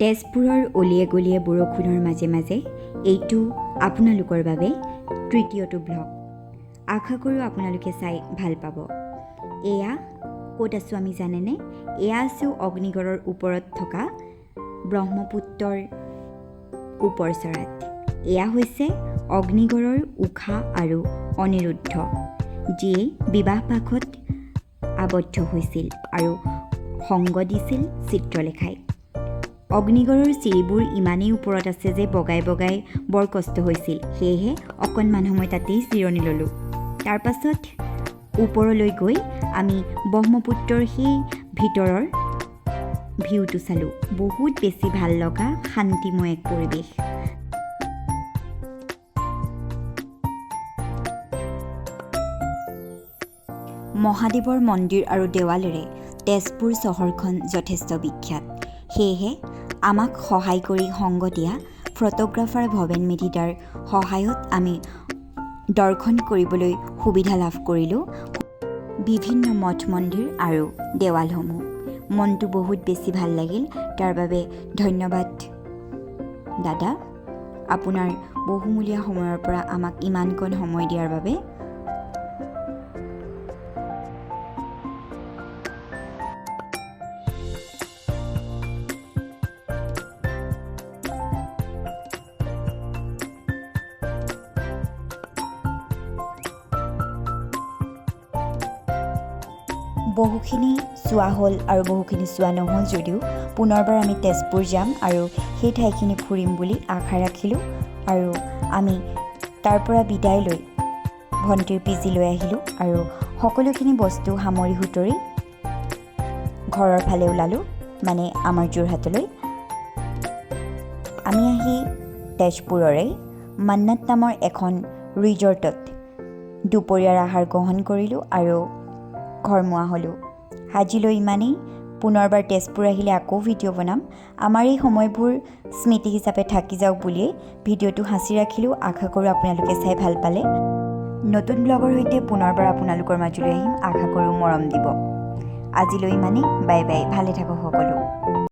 তেজপুৰৰ অলিয়ে গলিয়ে বৰষুণৰ মাজে মাজে এইটো আপোনালোকৰ বাবে তৃতীয়টো ব্লগ। আশা কৰোঁ আপোনালোকে চাই ভাল পাব। এয়া ক'ত আছোঁ আমি জানেনে? এয়া আছোঁ অগ্নিগড়ৰ ওপৰত থকা ব্ৰহ্মপুত্ৰৰ ওপৰচৰাত। এয়া হৈছে অগ্নিগড়ৰ ঊষা আৰু অনিৰুদ্ধ, যিয়ে বিবাহ পাশত আবদ্ধ হৈছিল আৰু সংগ দিছিল চিত্ৰলেখাই। অগ্নিগড়ৰ চিৰিবোৰ ইমানেই ওপৰত আছে যে বগাই বগাই বৰ কষ্ট হৈছিল। সেয়েহে অকণমান সময় তাতেই জিৰণি ল'লোঁ। তাৰপাছত ওপৰলৈ গৈ আমি ব্ৰহ্মপুত্ৰৰ সেই ভিতৰৰ ভিউটো চালোঁ। বহুত বেছি ভাল লগা শান্তিময় এক পৰিৱেশ। মহাদেৱৰ মন্দিৰ আৰু দেৱালেৰে তেজপুৰ চহৰখন যথেষ্ট বিখ্যাত। সেয়েহে আমাক সহায় কৰি সংগ দিয়া ফটোগ্ৰাফাৰ ভৱেন মেধিদাৰ সহায়ত আমি দৰ্শন কৰিবলৈ সুবিধা লাভ কৰিলোঁ বিভিন্ন মঠ মন্দিৰ আৰু দেৱালসমূহ। মনটো বহুত বেছি ভাল লাগিল। তাৰ বাবে ধন্যবাদ দাদা, আপোনাৰ বহুমূলীয়া সময়ৰ পৰা আমাক ইমানকণ সময় দিয়াৰ বাবে। বহুখিনি চোৱা হ'ল আৰু বহুখিনি চোৱা নহ'ল যদিও পুনৰবাৰ আমি তেজপুৰ যাম আৰু সেই ঠাইখিনি ফুৰিম বুলি আশা ৰাখিলোঁ। আৰু আমি তাৰ পৰা বিদায় লৈ ভণ্টিৰ পিজিলৈ আহিলোঁ আৰু সকলোখিনি বস্তু সামৰি সুতৰি ঘৰৰ ফালে ওলালোঁ, মানে আমাৰ যোৰহাটলৈ। আমি আহি তেজপুৰৰে মান্নাত নামৰ এখন ৰিজৰ্টত দুপৰীয়াৰ আহাৰ গ্ৰহণ কৰিলোঁ আৰু ঘৰমুৱা হ'লোঁ। আজিলৈ ইমানেই। পুনৰবাৰ তেজপুৰ আহিলে আকৌ ভিডিঅ' বনাম। আমাৰ এই সময়বোৰ স্মৃতি হিচাপে থাকি যাওক বুলিয়েই ভিডিঅ'টো সাঁচি ৰাখিলোঁ। আশা কৰোঁ আপোনালোকে চাই ভাল পালে। নতুন ব্লগৰ সৈতে পুনৰবাৰ আপোনালোকৰ মাজলৈ আহিম। আশা কৰোঁ মৰম দিব। আজিলৈ ইমানেই। Bye bye. ভালে থাকক সকলো।